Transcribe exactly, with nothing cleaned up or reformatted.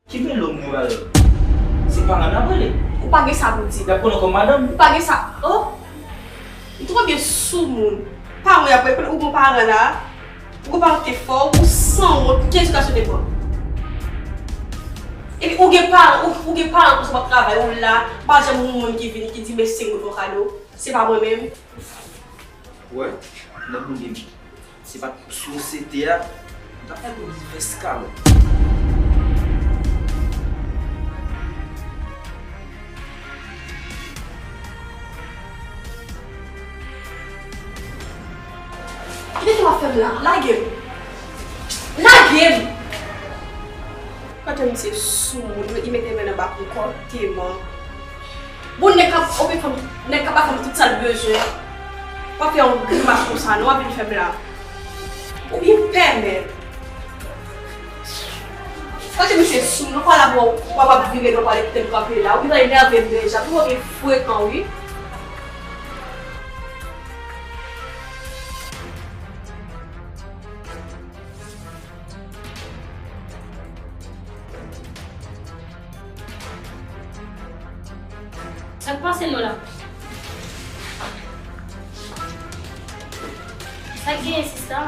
Ki bèl òm nou la yo? Se paran n ap rele. Ou pa gen sa pou di. Y ap pran nou kòm madanm? Ou pa gen sa. Oh! Ou twò byen soumoun. Paran y ap rele, ou gon paran la. Ou gon paran ki te fè w, ou sanwont, ki edikasyon te pran? Epi ou gen paran, ou, ou gen paran konsa w ap travay, ou la, pa janm yon moun ki vini, ki di mèsi, mwen fè w kado. Se pa mwen menm. Wè, nan moun gen Se pa t pou sosyete a, m t ap fè pou divès kalòt. Kite sa w ap fè m la, lage m. Lage m! Kote misye soumoun, li mete men nan bak m kòteman. Bon, nèg k ap ope fanm, nèg k ap ba fanm tout sa l bezwen. W ap fè yon grimas konsa, non, w ap vin fè m la. Ou byen pèmèt. Kote misye sou, non, pa la pou w ap vire, non, pale kite m kanpe la. Ou gentan enève m deja, tou w gen frekan, wi. Sa k pase nou la? Sa k genyen, sista?